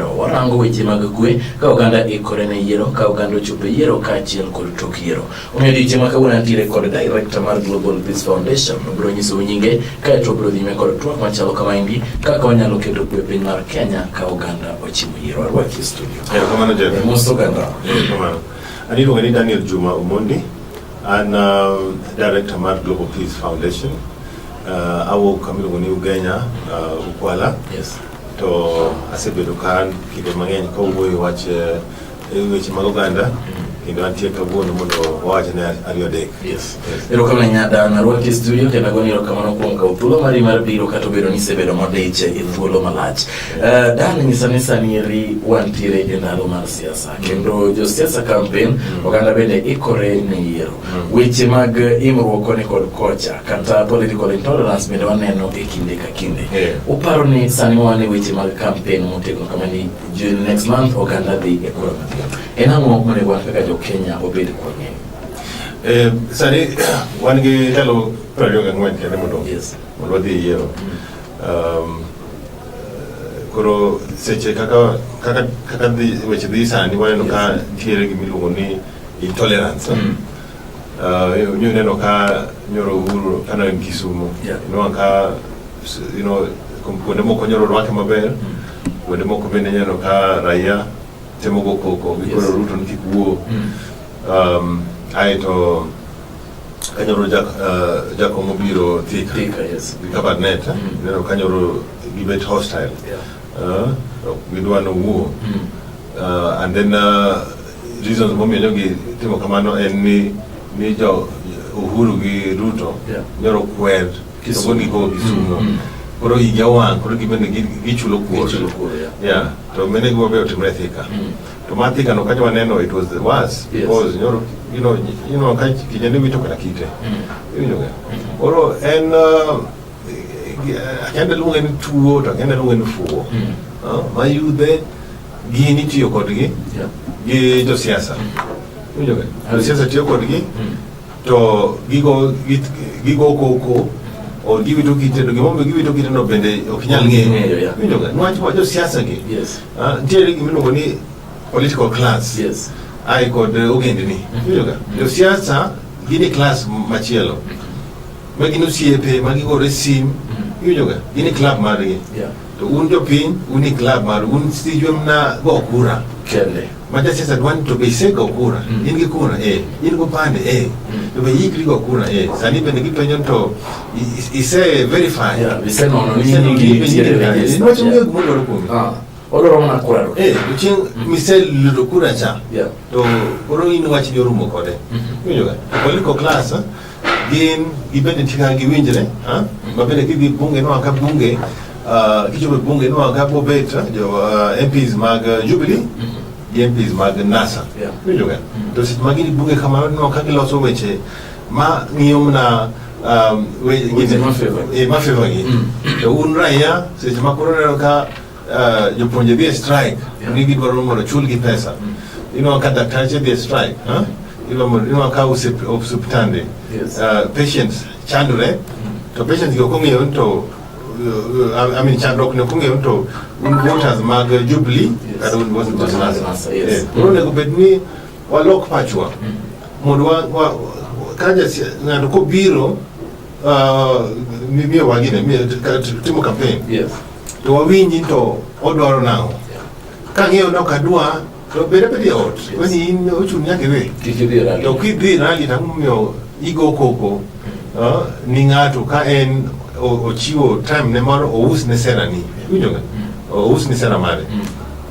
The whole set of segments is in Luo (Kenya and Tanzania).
yiero. Warango weche mag kwe ka oganda ikore ne yiero, ka oganda ochopo e yiero kaachiel kod tok yiero. Omiyo odiochieng' ma kawuono antiere kod director mar Global Peace Foundation. Obiro nyisou nyinge kaeto obiro dhi nyime kod twak machalo kamaendi kaka wanyalo keto kwe e piny mar Kenya ka oganda ochimo yiero. Arwaki e studio. Erokamano Jeff. Mos oganda. Erokamano. An iluonga ni Daniel Juma Omondi. An director mar Global Peace Foundation. Awuok kama iluongo ni Ugenya, Ukwala. To asebedo ka an kinde mang'eny kawuoyo e wach e weche mag oganda kendo antie kawuono mondo wawach ne ariyo adek. Yes. Erokamano ahinya Dan, arwaki e studio kendo agoni erokamano kuom kawo thuolo mari mar biro kata obedo ni isebedo modich e thuolo malach. Dan, nyisa ni sani eri wantiere e ndalo mar siasa kendo josiasa campaign, oganda bende ikore ne yiero. Weche mag imruok koni kod kocha kata political intolerance bende waneno e kinde ka kinde. Uparo ni sani wan e weche mag campaign motegno kama ni June next month oganda dhi e kura maduong'. En ang'o monego wan kaka jo Kenya obed kwang'eyo? Sani wan gi ndalo 24 kende mondo mondo wadhi e yiero. Koro seche kaka kaka kaka dhi weche dhi sani waneno ka nitiere gima iluongo ni intolerance. Nyo neno ka nyoro Uhuru ka ne en Kisumu. Inwang'o ka kuonde moko nyoro rwake maber, kuonde moko bende neno ka raia temo go koko gikoro Ruto ni kik wuo. Aeto kanyoro Jakom obiro Thika, Thika, yes. gi Kabarnet, neno kanyoro gibet hostile. Ok gidwa nowuo. And then reasons momiyo nyogi timo kamano en ni jo Uhuru gi Ruto nyoro kwer Kisumu. to giko Kisumu. Koro igi owang', koro gibende gichulo kuor. Gichulo kuor, yeah. Yeah. To mene gima be otimre Thika. To mar Thika no kanyo waneno it was the worst because nyoro ka kijende wito kata kite. Iwinjo ga? Koro en akianda luonge ni tuo to akianda luonge ni fuwo. Ma yudhe gin itiyo kodgi gi josiasa. Iwinjo ga? Josiasa tiyo kodgi to gigo koko or giwito kite to gimomiyo giwito kite no bende ok inyal ng'eyo. Ng'eyo, yeah. Iwinjo ga? Niwach wa josiasa gi nitiere gima iluongo ni political class ae kod ogendni. Iwinjo ga? Josiasa gin e class machielo ma gin osiepe ma gigore sim. Iwinjo ga? Gin e club margi. To un jopiny un e club maru, un tijwa mana go kura. Kende. Ma jasiasa dwa ni to be isego kura, in gi kura, eh, in gi opande, eh, to be ikri go kura, eh. Sani bende gipenjo ni to ise verify. Yeah, isenono ni Isenono nyingi ni nitiere nyingi e register. Niwach ong'eyo gima odwaro kuomi. Odwaro mana kura to. Eh, to chieng' miseludo kura cha, to koro in wach ni orumo kode. Iwinjo ga? To political class, gin gibende nitie kaka giwinjre, ma bende kidhi bunge inwang'o ka bunge, kichopo e bunge inwang'o ka bobet jo MPs mag Jubilee gi MPs mag NASA. Iwinjo ga? To seche ma gin e bunge kamano inwang'o ka giloso weche ma ng'iyo mana Weche ma favor gi. Ma favor gi. To un raia seche ma koro ineno ka jopuonje dhi e strike ni gidwaro mondo chulgi pesa. Inwang'o ka daktache dhi e strike, huh? Inwang'o ka osiptande patients chandore to patients gi ok ong'eyo ni to I mean chandruok ni ok ong'eyo ni to un voters mag Jubilee kata un voters mag Voters mag NASA. NASA, yes. Koro onego bed ni walok pachwa mondo ka ng'ato kobiro miyowa gine timo campaign to wawinji to odwaro nang'o. Kang'eyo ni ok adwa to bed abeda e ot. Weni in ochun nyaka iwe. Kik idhi e rally. To kidhi e rally to ang'o momiyo igo koko ni ng'ato ka en ochiwo time ne mar ous ne sera ni. Iwinjo ga? Ous ne sera mare.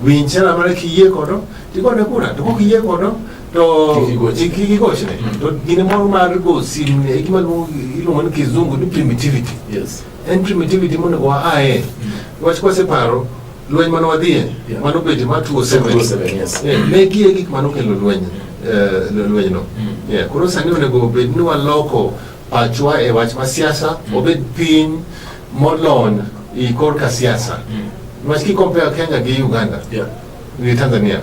Winj sera mare kiyie kodo tigone kura to kok iyie kodo to Kik igochne. kik igochne. To gine moro mar go sim e gima iluongo ni kizungu ni primitivity. En primitivity monego waaye. Wach kwaseparo lweny mane wadhiye mano betie mar 207. 207, yes. Magi e gik mane okelo lweny no. Koro sani onego bed ni waloko pachwa e wach ma siasa, obed piny molony i korka siasa. Niwach ki compare Kenya gi Uganda gi Tanzania,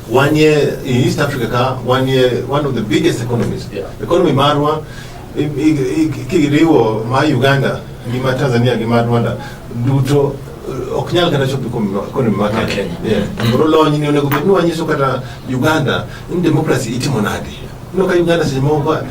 wanie in East Africa ka wanie one of the biggest economies. Economy marwa kiriwo ma Uganda gi ma Tanzania gi ma Rwanda duto ok nyal kata chopo economy ma Ma Kenya. Kenya. Yeah. Koro lony ni onego bed ni wanyiso kata Uganda ni democracy itimo nade. Ineno ka Uganda seche moko ka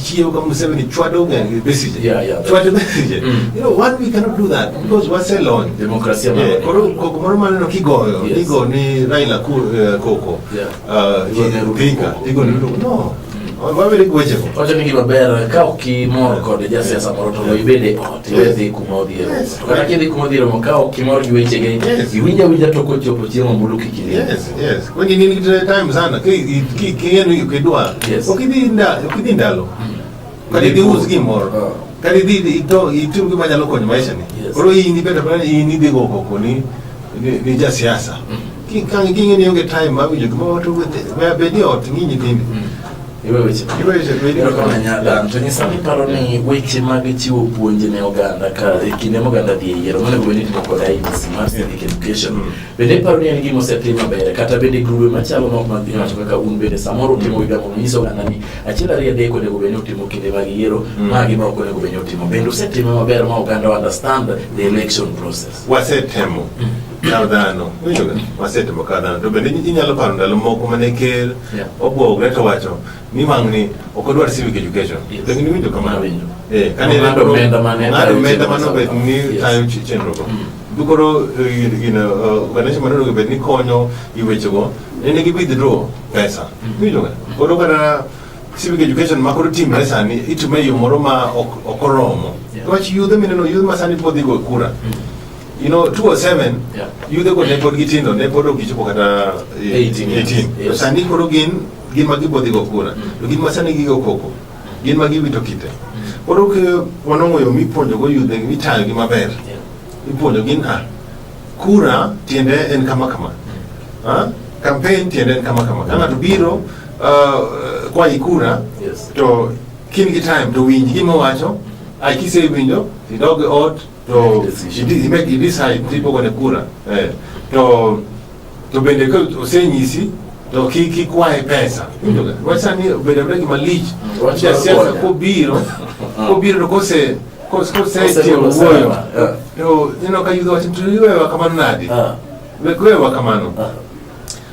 chiewo ka Museveni chwado ng'e Besigye. Yeah, Chwado Besigye. You know, one we cannot do that because waselony. Demokrasia Yeah, mar- koro koko moro maneno kigoyo, Yes. igo ni Raila koko. Yeah. Igo ne Ruto Odinga, koko. igo ni Ruto. No. Wawere gi wechego. Wacho ni gima ber ka ok imor kod jasiasa moro to ibed e ot iwe dhi kuma odhi e romo. Yes. To kata kidhi kuma odhi e romo ka ok imor gi wechege Yes. iwinjo awinja to kochopo chieng' ombulu kik idhi. Yes. Kwenye nini kitu time sana. Ki ki ki ki kidwa. Yes. Ok idhi ndalo. Kata idhi us gimoro. Ah. Kata idhi ito itim gima nyalo konyo maisha ni. Yes. Koro in ibet apara ni in idhi go koko ni jasiasa. Ki ka king'e ni onge time mar winjo gima wacho we bed e ot ng'i nyithindi. Iwe weche. Iwe weche, bed- Erokamano Nyadan. To nyisa ni paro ni weche mag chiwo puonj ne oganda ka e kinde ma oganda dhi e yiero monego bed ni itimo kod IEBC mar civic education. Bende iparo ni en gima osetim maber kata bende grube machalo moko mag piny owacho kaka un bende samoro utimo giga mondo unyiso oganda ni achiel ariyo adek onego bed ni utimo kinde mag yiero magi ma ok onego bed ni utimo. Bende usetime maber ma oganda understand the election process. Wasetemo kar dhano. Iwinjo ga? Wasetemo kar dhano. To bende inyalo paro ndalo moko mane ker obwogre to wacho ni wang'ni ok odwar civic education. Yes. Lakini iwinjo kamano. Awinjo. Kane Ong'ado omenda mane ong'ado tayo omenda chenro mane obet ni Yes. tayo chenro go. Koro organization mane onego bed ni konyo i wechego ne gi withdraw pesa. Iwinjo ga? Koro kata civic education ma koro timre sani itime e yo moro ma ok oromo. Niwach yudhe mineno yudhe ma sani pod dhi go kura. 207 yudhe go ne pod gitindo ne pod ok gichopo kata 18 years. 18. To sani koro gin ma gibo dhi go kura. To gin ma sani gigo koko. Gin ma giwito kite. Koro ke wanong'o yo mipuonjo go yudhe mitayo gi maber. Ipuonjo gin a kura tiende en kama kama. Campaign tiende en kama kama. Ka ng'ato biro kwayi kura to kin gi time to winj gima owacho ai kisewinjo idog e ot to Make decision. You decide tipogone kura. To bende ka osenyisi to kik ikwaye pesa. Iwinjo ga? Wach sani obedo abeda gima lich. Wach mar Jasiasa gonya. kobiro to kose Kose tieko golo wuoyo sera, yeah. to ineno ka yudho wacho to iwewa kamano nade? Wek wewa kamano.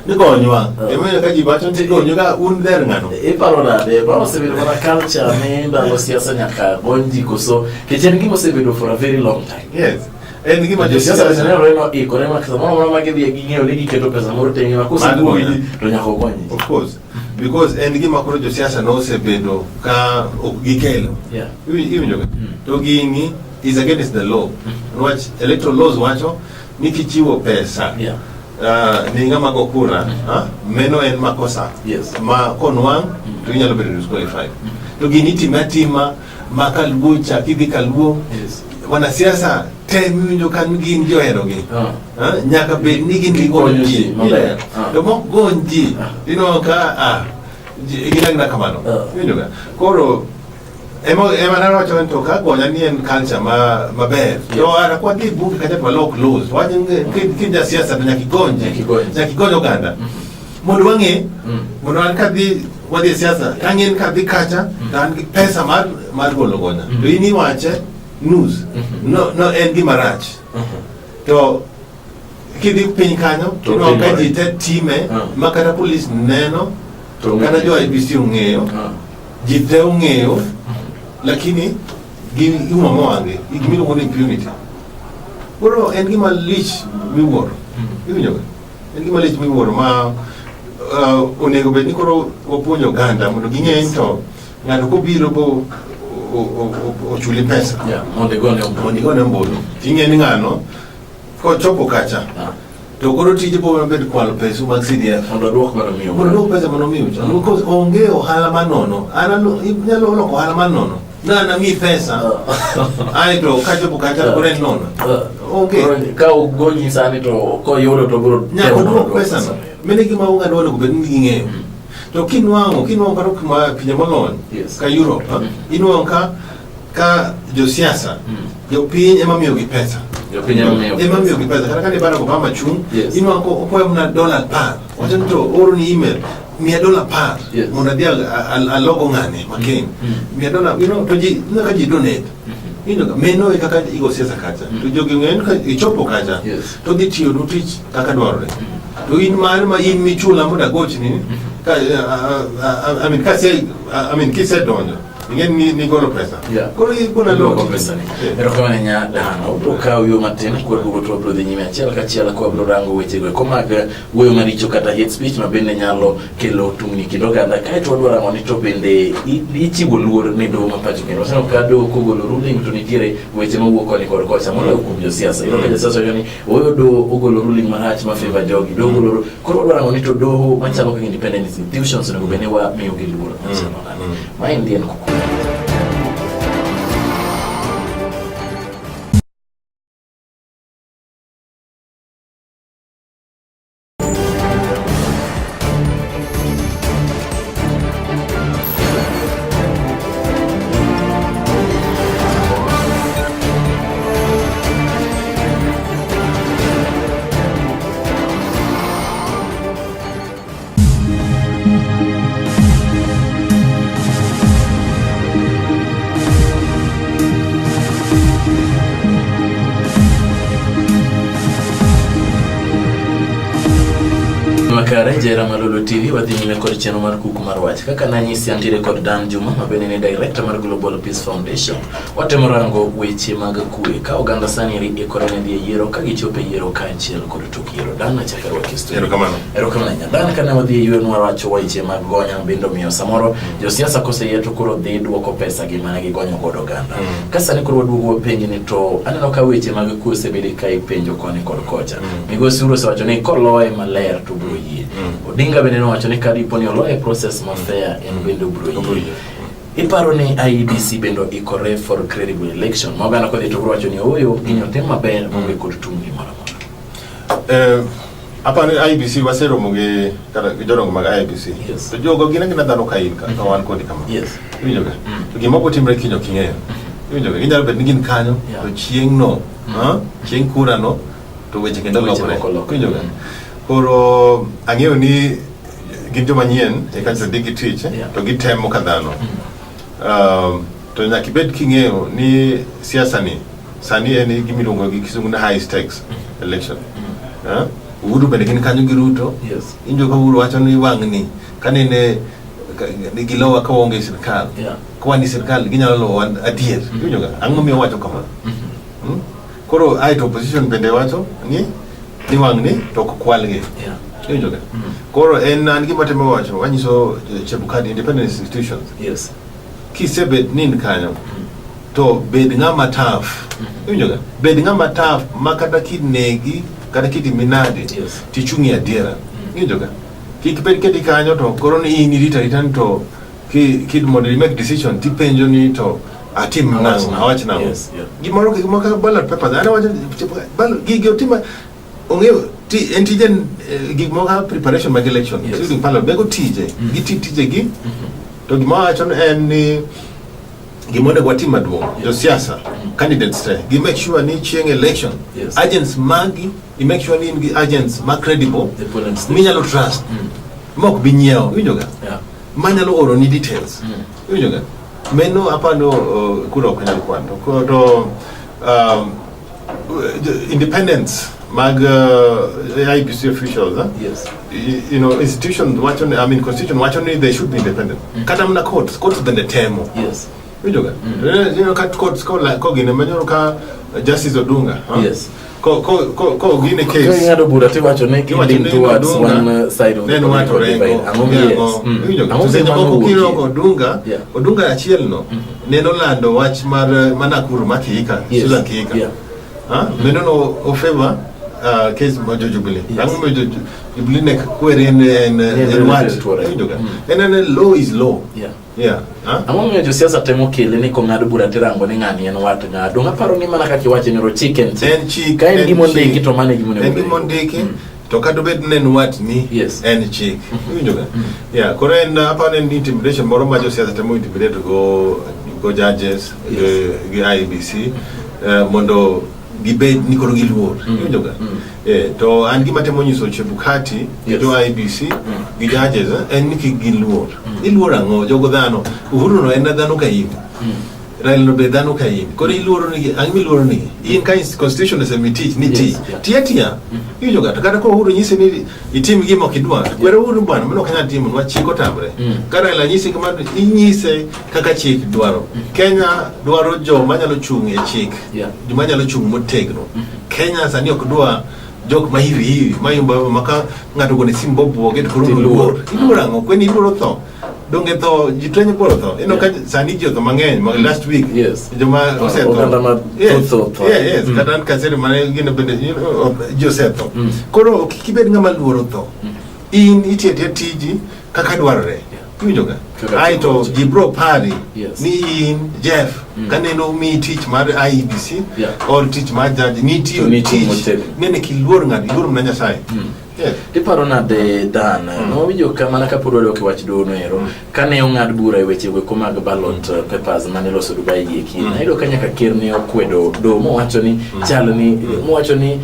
Nikonywa. Emomiyo ka ji wacho ni igonyo ka un dher ng'ano. Iparo nade? Ma osebedo mana culture ni ndalo siasa nyaka gony ji koso kech en gima osebedo for a very long time. Yes. En gima Josiasa bende nenore ni oikore ma samoro amora ma gidhi ging'eyo ni giketo pesa moro tenge ma kosegony ji to nyaka ogony ji. Of course. Because en gima koro josiasa nosebedo ka ok gikelo. Iwinjo ga? To gini is against the law. Niwach electoral laws wacho ni kichiwo pesa ni ng'ama go kura, meno en makosa. Ma konwang' to inyalo bedo disqualified. To gini itime atima ma kaluo cha kidhi kaluo wanasiasa te miwinjo ka gin joherogi. Nyaka bed ni gin gigonyo Gigonyo ji. ji maber. To mok gony ji, inwang'o ka gin agina kamano. Iwinjo ga? Koro ema nawacho ni to ka gonya ni en culture maber. To ara kwa dhi bunge kacha to walok laws. Wacho ni ki jasiasa to nyaka igony ji. Nyaka igony ji. Nyaka igony oganda. Mondo wang'e, mondo an kadhi wadhi e siasa, to ang'e ni kadhi kacha, to an gi pesa mar golo gonya. To in iwache news. No, no, en gima rach. To kidhi piny kanyo, To inwang'o ka timore. ji te time, ma kata polis neno, To kata ong'eyo. jo IEBC ong'eyo, ji te ong'eyo, lakini gi umo mowang'e, gima iluongo ni impunity. Koro en gima lich miwuoro. Iwinjo ga? En gima lich miwuoro ma onego bed ni koro wapuonjo oganda mondo ging'e ni to ng'ato kobiro bo ochuli pesa. Yeah, mondo igone ombulu. Mondo igone ombulu. Ting'e ni ng'ano kochopo kacha to koro tije bo bed kwalo pesu mag CDF. Mondo oduok mana miyo. Mondo oduok pesa mano miyo cha. Because onge ohala manono. An inyalo loko ohala manono. Na namiyi pesa. Aeto kachopo kacha koro en nono. Onge. Koro ka ogonyi sani to koyudo to biro Nyaka temo mondo oduok oduok pesa no. pesa. Mano e gima oganda onego bed ni ging'eyo. To kinwang'o kata kuma pinje molony ka Europe, inwang'o ka josiasa, jopiny ema miyogi pesa. Jopiny ema miyogi Ema pesa. miyogi pesa. Kata kane Barack Obama chung', inwang'o ko okwayo mana dola 10. Wacho ni to ooroni email, miya dola 10 mondo adhi alogo ng'ane McCain. Miya dola, to ji, ineno ka ji donate. Iwinjo ka? Meno e kaka igo siasa kacha. To jogi ng'eyo ni ka ichopo kacha Yes. to dhi tiyo nu tich kaka dwarore. To in mar ma in michula mondo agochni ka I mean ka se I mean kisedonjo ing'e ni nigolo pesa. Yeah. Koro ikona Duoko loti. pesa ni. Yeah. Erokamano ahinya Dan. Wabiro kawo yo matin kwaduogo to wabiro dhi nyime achiel kachiel ka wabiro rango wechego eko mag wuoyo maricho kata hate speech ma bende nyalo kelo tungni kendo oganda. Kaeto wadwa rango ni to bende ichiwo luor ne doho ma pacho kendo. Waseneno ka doho kogolo ruling to nitiere weche mawuok koni kod kocha moloyo kuom josiasa. Iyudo ka josiasa wacho ni ooyo doho ogolo ruling marach ma favor jogi. Doho ogolo koro wadwa rango ni to doho machalo kaka independent institutions onego bed ni wamiyogi luor machalo nade. Maendi en kuku. Makare Jera Malolo TV wadhi nyime kod chenro mar kuku mar wach. Kaka nanyisi antiere kod Dan Juma ma bende ni director mar Global Peace Foundation. Watemo rango weche mag kwe ka oganda sani eri ikore ne dhi e yiero ka gichopo e yiero kaachiel kod tok yiero. Dan achako arwaki e studio. Erokamano. Erokamano ahinya. Dan kane wadhi e yweyo nwawacho weche mag gonya bende omiyo samoro josiasa koseyie to koro dhi duoko pesa gi mana gigonyo godo oganda. Ka sani koro waduogo wapenji ni to aneno ka weche mag kwe osebedo ka ipenjo koni kod kocha. Migosi Uhuru osewacho ni koloye maler to obiro yie. Odinga bende nowacho ni ka dipo ni oloye process ma fair en bende obiro Obiro yie. yie. Iparo ni IEBC bende oikore for credible election ma oganda kodhi to biro wacho ni ooyo gini otim maber maonge kod tungni moro amora. Aparo ni IEBC waseromo gi kata gi jodongo mag IEBC. Yes. To jogo gin agina dhano ka in ka, ka wan kodi kama. Yes. Iwinjo ga? To gima ok otimre kiny ok ing'eyo. Iwinjo ga? Ginyalo bet ni gin kanyo Yeah. to chieng' no, ha? Chieng' kura no to weche kendo Weche lokore. moko lokore. Iwinjo ga? Koro ang'eyo ni gin joma nyien e kanyo to gi tich Yeah. to gitemo ka dhano. To nyaka ibed king'eyo ni siasa ni sani en gima iluongo gi kisungu ni high stakes election. Eh? Uhuru bende gin kanyo gi Ruto. Yes. Injo ka Uhuru wacho ni wang'ni kanene ni gilowa ka waonge e sirkal. Yeah. Ka wan e sirkal ginyalo lowa adier. Iwinjo ga? Ang'o momiyo owacho kamano? Hmm? Koro ae to opposition bende wacho ni ni wang'ni to ok kwalgi. Yeah. Iwinjo ga? Koro en an gima temo wacho wanyiso Chebukati independent institutions Yes. kisebet ni in kanyo to bed ng'ama tough. Iwinjo ga? Bed ng'ama tough ma kata kinegi kata kitimi nade Yes. tichung' e adiera. Iwinjo ga? Kik bed keti kanyo to koro ni in irito arita ni to ki, ki mondo i make decision tipenjo ni to atim Awach nang'o nang'o. awach nang'o. Yes, yeah. Gimoro gimoro kaka ballot papers an awacho ni ballot gigi otima ong'eyo ti en tije gik moko kaka preparation mag election Yes. including ballot mego tije giti tijegi to gima wacho ni en ni gima onego watim maduong' josiasa candidates te gi make sure ni chieng' election Yes. agents magi i make sure ni in gi agents ma credible The polling station. minyalo trust ma ok bi nyiewo iwinjo ga Yeah. manyalo oro ni details iwinjo ga meno apano kura ok nyal kwano to independence mag IEBC officials Yes. You know institution wacho ni I mean constitution wacho ni they should be independent kata mana courts courts bende temo Yes. Iwinjo ga you know ka courts ko la ko gine manyoro ka Justice Odunga huh? Yes. ko ko ko ko gine Ka case ing'ado bura tiwacho ni Iwacho lean ni towards Odunga, one side of ne the en wacho political Orengo, divide. Ang'o ne yes. ang'o. Iwinjo ga? Ang'o To seche mano moko wuokie? kirongo Odunga Yeah. Odunga achiel no neno lando wach mar ma Nakuru ma Kihika Yes. Susan Kihika Yeah. Ha? Meno no o favor case ma jo Jubilee. Yes. Ang'o momiyo jo Jubilee ne kwere en en En en wach. related to Orengo. Iwinjo ga? En en law is law. Yeah. Yeah. Ha? Ang'o momiyo josiasa temo kele ni kong'ad bura tirango ni ng'ani en wat ng'a? Donge aparo ni mana kaka iwache ni chik en chik. En chik. Ka en en gima ondiki chik. to mano e gima onego En bed. gima ondiki. To kata obed ni en watni, Yes. en chik. Iwinjo ga? Yeah, koro en aparo ni en intimidation moro ma josiasa temo intimidate go go judges Yes. gi IEBC mondo gibed ni koro giluor. Iwinjo ga? To an gima temo nyiso Chebukati gi Yes. jo IEBC gi judges en ni kik giluor. Iluor ang'o? Jogo dhano. Uhuru no en dhano ka in. Raila no be dhano ka in. Koro iluoro ni ang'o miluoro ni in ka constitution osemi tich ni ti. Ti atiya. Iwinjo ga to kata ka Uhuru nyisi ni itim gima ok idwar. Kwero Uhuru bwana mano ok anyal timo niwach chik otamre. Ka Raila nyisi kamano inyise kaka chik dwaro. Kenya dwaro joma nyalo chung' e chik. Joma nyalo chung' motegno. Kenya sani ok dwa jok ma hivi hivi mayumba ma ka ng'ato ogone simu bobuoge to koro oluor. Iluoro ang'o? Kweni iluoro tho. Donge tho ji te nyuoro tho. Ineno ka sani ji otho mang'eny ma last week. Joma osetho. Oganda ma Yes. thoth otho. Yeah, yes. Kata an kasere mane gino bende ji osetho. Koro kik ibed ng'ama luoro tho. In itiyo atiya tiji kaka dwarore. Iwinjo ga? Kaka Aeto tich. ji bro pari Yes. ni in Jeff kaneno omiyi tich mar IEBC or tich mar judge nitiyo To nitiyo tich motegno. nene kiluor ng'ato iluor mana Nyasaye. Yes. Iparo nade Dan? Nowinjo ka mana kapod wadok e wach doho noero, kane ong'ad bura e weche go eko mag ballot papers mane iloso Dubai gi eki, nayudo ka nyaka ker ne okwedo doho mowacho ni chal ni mowacho ni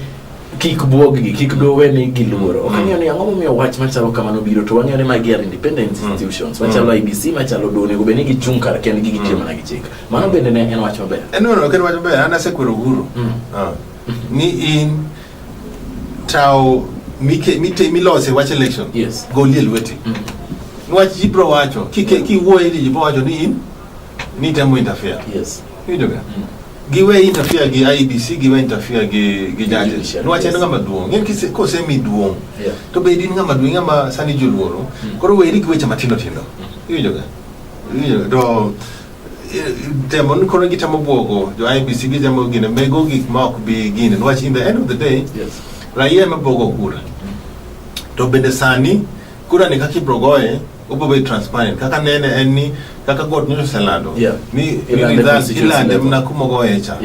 kik buog-gi, kik doho we ni giluoro. Ok ang'eyo ni ang'o momiyo wach machalo kamano biro to wang'eyo ni magi are independent institutions machalo IEBC machalo doho onego bed ni gichung' kar kendgi gitiyo mana gi chik. Mano bende ne en wach maber. No, no, ok en wach maber. An asekwero Uhuru. Ni in tawo mike milose wach election. Golie lweti. Niwach ji bro wacho, kiwuoyo ji bro wacho ni in ni temo interfere. Iwinjo ga? Giwe interfere gi IEBC, giwe interfere gi judges. Judiciary, Niwach en ng'ama duong'. En kosemi duong', to bed in ng'ama duong', ng'ama sani ji oluoro. Koro weri gi weche matindo tindo. Iwinjo ga? Iwinjo ga? To temo ni koro gitemo buogo jo IEBC gitemo gine mego gik ma ok bi gine niwach in the end of the day raia ema bogo kura to bende sani kura ni kaka ibro goye obro bedo transparent kaka nene en ni kaka court nyocha oselando ni ni Ilande result constituency ilande level. mana kuma ogoye cha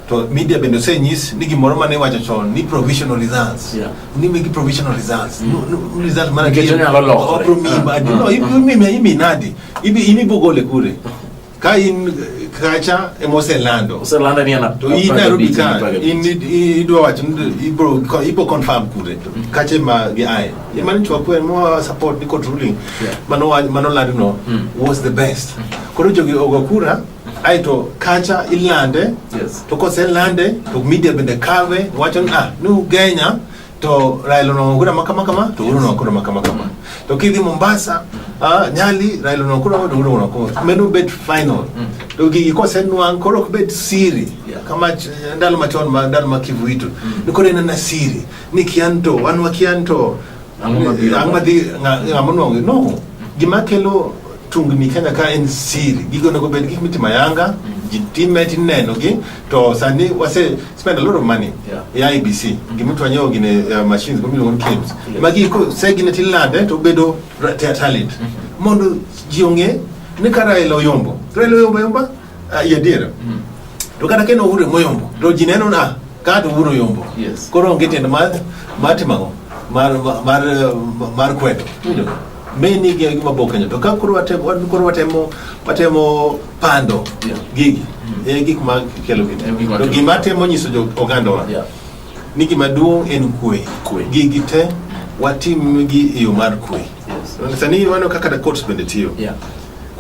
to media bende osenyis ni gimoro mane iwacho chon ni provisional results ni migi provisional results no, result mana Nikech onyalo lokore. obro miyi madi no imi imi nadi ibi in ibo gole kure ka in kacha emoselando Oselando ni en to in Nairobi ka in idwa wacho ni ibro confirm kure to kache ma gi aye mano chwakwe mo support ni court ruling mano mano lando no was the best koro jogi ogo kura aeto kacha ilande to koselande to media bende kawe wacho ni ah ni Ugenya to Raila onwang'o kura ma kama kama to Uhuru onwang'o kura ma kama kama to kidhi Mombasa Nyali Raila onwang'o kura to Uhuru onwang'o kura mano bet final to gigi kosenwang' koro ok bed siri kama ndalo machon ma ndalo ma Kivuitu ni koro en ana siri ni kianto wan wakianto Ang'o mabiro ang'o madhi ng'ama onwang'o no gima kelo tungni Kenya ka en siri gigo onego bed gik mitimo ayanga ji time tineno gi to sani wase spend a lot of money e IEBC gima to wanyiewo gine machines miluongo ni KIEMS magi kosegine tilande to bedo tallied mondo ji ong'e ni ka Raila oyombo Raila oyombo ayomba adiera to kata ka en Uhuru moyombo to ji neno na ka to Uhuru oyombo koro onge tiende mar timo ang'o mar kwedo many gi gima bok kanyo to ka koro watemo koro watemo pando gigi e gik ma kelo gini to gima temo nyiso jo ogandawa ni gima duong' en kwe gigi te watim gi e yo mar kwe sani waneno kaka courts bende tiyo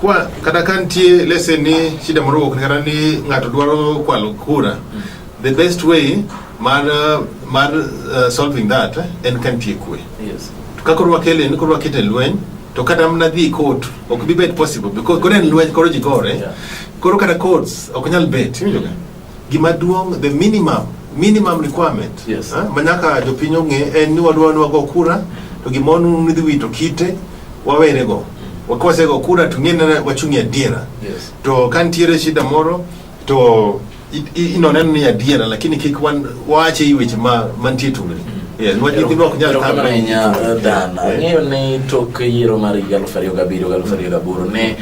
kwa kata ka nitie lese ni shida moro owuok kata ni ng'ato dwaro kwalo kura the best way mar solving that en ka nitie kwe to ka koro wakele ni koro wakete lweny to kata mana dhi court ok bi bet possible because koro en lweny koro ji gore koro kata courts ok nyal bet iwinjo ga gima duong' the minimum requirement ma nyaka jopiny ong'e en ni wadwa ni wago kura to gimoro ni dhi wito kite wawerego kwasego kura to ng'e ni wachung' e adiera to ka nitiere shida moro to inoneno ni adiera lakini kik wan wache i weche ma mantie tungni yes niwach nyithindwa ok nyal Erokamano thagre. ahinya Dan. Ang'eyo ni tok yiero mar higa 2007 2008 ne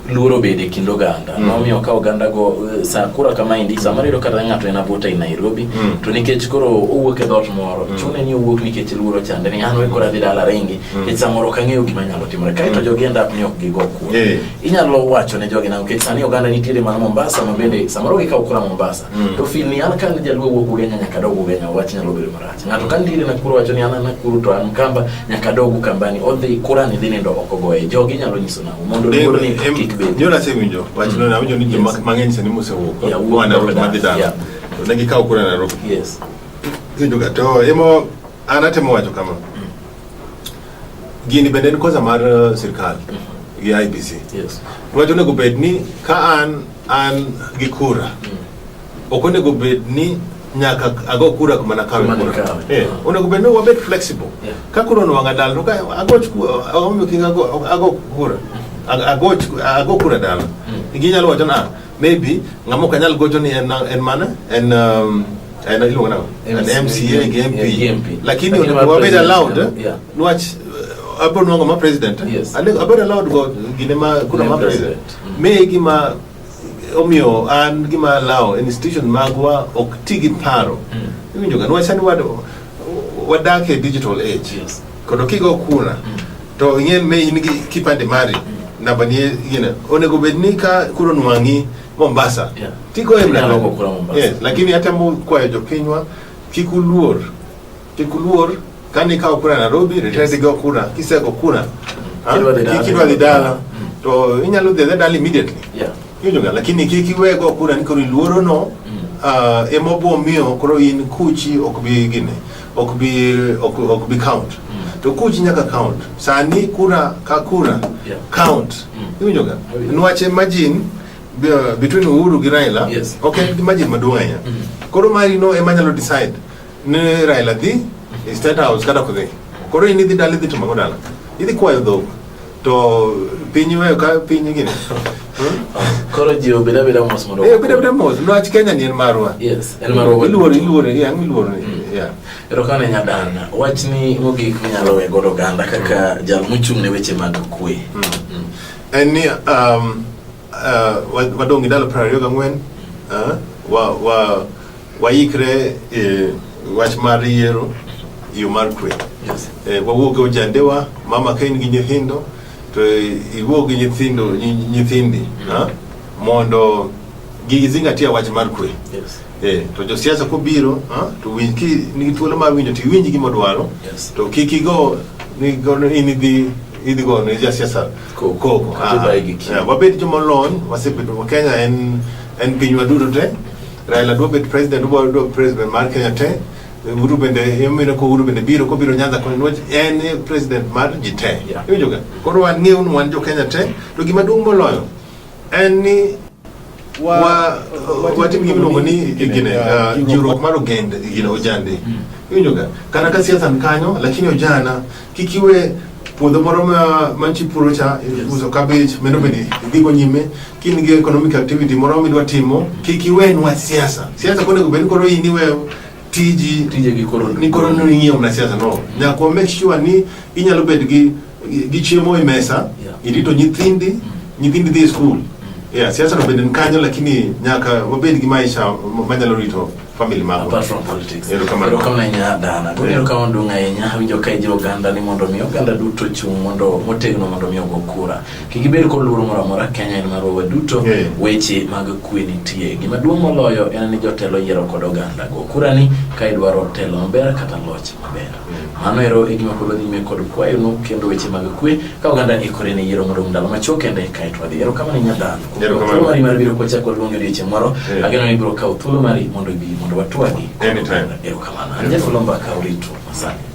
luoro obedo e kind oganda. Nomiyo ka oganda go sa kura kama endi samoro iyudo kata ng'ato en abuta e Nairobi to nikech koro owuok e dhoot moro chune ni owuok nikech luoro chande ni an we koro adhi dala ringi nikech samoro ok ang'eyo gima nyalo timore. Kaeto jogi end up ni ok gigo kura. Inyalo wacho ne jogi nang'o nikech sani oganda nitiere mana Mombasa ma bende samoro gikawo kura Mombasa to feel ni an ka an jaluo wuok Ugenya nyaka adog Ugenya wach nyalo bedo marach. Ng'ato ka nitiere Nakuru wacho ni an Nakuru to an Mkamba nyaka adog Ukambani odhi kura ni dhi nindo oko goye. Jogi nyalo nyiso nang'o mondo luoro ni kik bedi. Nyoro asewinjo wachno mm. Awinjo ni joma mang'eny sani mosewuok koa Nairobi madhi dala to ne gikawo kura Nairobi. Iwinjo ga to emo an atemo wacho kama. Gini bende en kosa mar sirkal gi IEBC. Niwach onego bed ni ka an an gi kura ok onego bed ni nyaka ago kura kuma nakawe Kuma kura. nikawe. Onego bed ni wabed flexible. Ka kura onwang'a dala to ka agoch omiyo kik ago kura. Agoch ago kura dala. Ginyalo wacho ni ah, maybe ng'ama ok anyal gocho ni en mane en en iluongo nang'o? En MCA gi MP. Yeah, gi MP. Lakini Lakini onego mar wabed president, allowed niwach abiro nwang'o ma president. Abiro allowed go gine ma kura Ne ma president. president. Me gima omiyo an gima lawo institution magwa ok ti gi paro. Iwinjo ga niwach sani wadak e digital age. Kodo kigo kura to ing'e me in gi kipande mari namba ni gine onego bed ni ka kura onwang'i Mombasa tigoye Inyalo go kura Mombasa. Yes, lakini atemo kwayo jopinywa kik uluor kik uluor kane ikawo kura Nairobi return go kura kisego kura Kidwa dhi dala. kidwa dhi dala to inyalo dhi adhiya dala immediately. Iwinjo ga lakini kik iwe go kura ni koro iluoro no ema obo miyo koro in kuchi ok bi gine ok bi ok bi count. To kuchi nyaka count. Sani kura ka kura count. Iwinjo ga niwach imagine between Uhuru gi Raila ok en gi margin maduong' ahinya. Koro mari no ema nyalo decide ni Raila dhi e State House kata ok dhi. Koro in idhi dala idhi timo ang'o dala? Idhi kwayo dhok to piny iweyo ka piny gini. Koro ji obed abeda mos mondo Obed abeda mos. Niwach Kenya ni en marwa. Yes, en marwa. Iluoro iluoro, yeah, ang'o iluoro ni? Yeah. Erokamano ne Nyadana. Wachni mogik minyalo we godo oganda kaka jal mochung' ne weche mag kwe. En ni wadong' gi ndalo 24 wa waikre e wach mar yiero yo mar kwe. Wawuog gi ojandewa, mama ka in gi nyithindo to iwuog gi nyithindo nyithindi mondo gizingatia wach mar kwe. To josiasa kobiro to winj ki nigi thuolo mar winjo to iwinj gima odwaro. To kik igo ni go in idhi go ne jasiasa koko. Wabed joma olony, wasebedo Kenya en pinywa duto te. Raila dwa bet president, dwa dwa president mar Kenya te. Uhuru bende emino ko Uhuru bende biro kobiro Nyanza koni niwach en e president mar ji te. Iwinjo ga? Koro wan ng'eyo ni wan jo Kenya te, to gima duong' moloyo en ni wa watim gima iluongo ni gine jiwruok mar ogende gine ojande. Iwinjo ga? Kata ka siasa ni kanyo, lakini ojana kik iwe puodho moro ma manchi puro cha uso cabbage meno bende idhigo nyime kin gi economic activity moro midwa timo kik iwenwa siasa siasa konego bed koro in iweyo tiji Tije gi koro ni koro ni ing'iyo mana siasa no nyaka wa make sure ni inyalo bet gi chiemo e mesa irito nyithindi nyithindi dhi e school yeah siasa no bende ni kanyo lakini nyaka wabed gi maisha manyalo rito family magwa apart from politics. Erokamano. Erokamano ahinya Dana. Goni erokamano duong' ahinya. Awinjo ka ijiwo oganda ni mondo mi oganda duto chung' mondo motegno mondo mi ogo kura. Kik ibed kod luoro moro amora, Kenya en marwa waduto. Weche mag kwe nitie. Gima duong' moloyo en ni jotelo yiero kod oganda. Go kura ni ka idwaro telo maber kata loch maber. Mano ero e gima pod wadhi nyime kod kwayonu kendo weche mag kwe ka oganda ikore ne yiero modong' ndalo machuok kende kaeto wadhi. Erokamano ahinya Dan. Erokamano. Thuolo mari mar biro kwachako waluongi odiochieng' moro. Ageno ni ibiro kawo thuolo mari mondo ibi mondo watwagi. Anytime. Erokamano. An Jeff Oloo Mbaka orito masani.